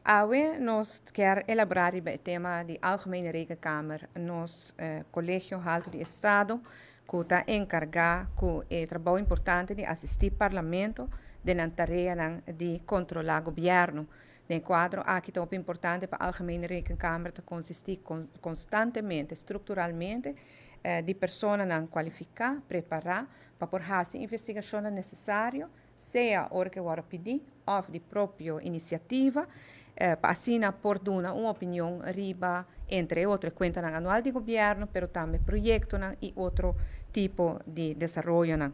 Awe nos kier elabora riba e tema di Algemene Rekenkamer, nos Colegio Halto di Estado, cu ta encarga cu e trabou importante di asisti Parlamento den nan tareanan di controla gobierno. Den cuadro aki ta hopi importante pa Algemene Rekenkamer ta consisti constantemente, structuralmente, di personanan cualifica, prepara pa por haci investigacionnan necesario, sea ora ku wòrdu pidi òf di propio inisiativa, pa asina por duna un opinion riba, entre otro, kuentanan anual di gobièrnu, pero tambe proyektonan i otro tipo di desaroyonan.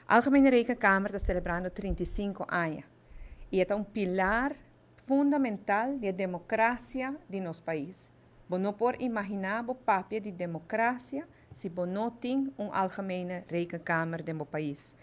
Algemene Rekenkamer ta selebrando 35 aña i ta un pilar fundamental di demokrasia di nos pais. Bo no por imaginá bo papia di demokrasia si bo no tin un Algemene Rekenkamer den bo pais.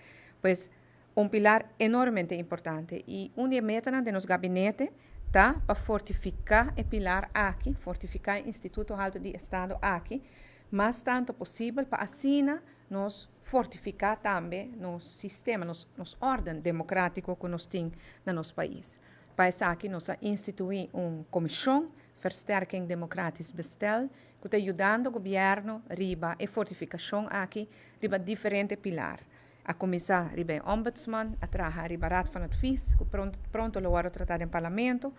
Pues un pilar enormemente importante i un di e metanan di nos gabinete ta pa fortifiká e pilar aki, fortifiká e Instituto Halto di Estado aki, mas tantu posibel pa asina nos fortifiká tambe nos sistema, nos órden demokrátiko ku nos tin na nos pais. Pa esaki nos a instituí un komishon, Versterking Democratisch Bestel, ku ta yudando gobièrnu riba e fortifikashon aki riba diferente pilar. A kuminsá riba e Ombudsman, a traha riba Raad van Advies, ku pronto pronto lo wòrdu tratá den Parlamento,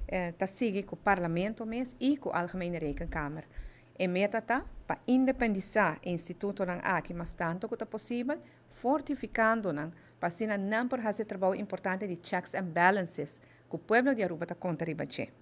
ta sigui ku Parlamento mes i ku Algemene Rekenkamer. E meta ta pa independisá e institutonan aki mas tantu ku ta posibel, fortifikando nan pa asina nan por hasi e trabou importante di checks and balances ku pueblo di Aruba ta konta riba dje.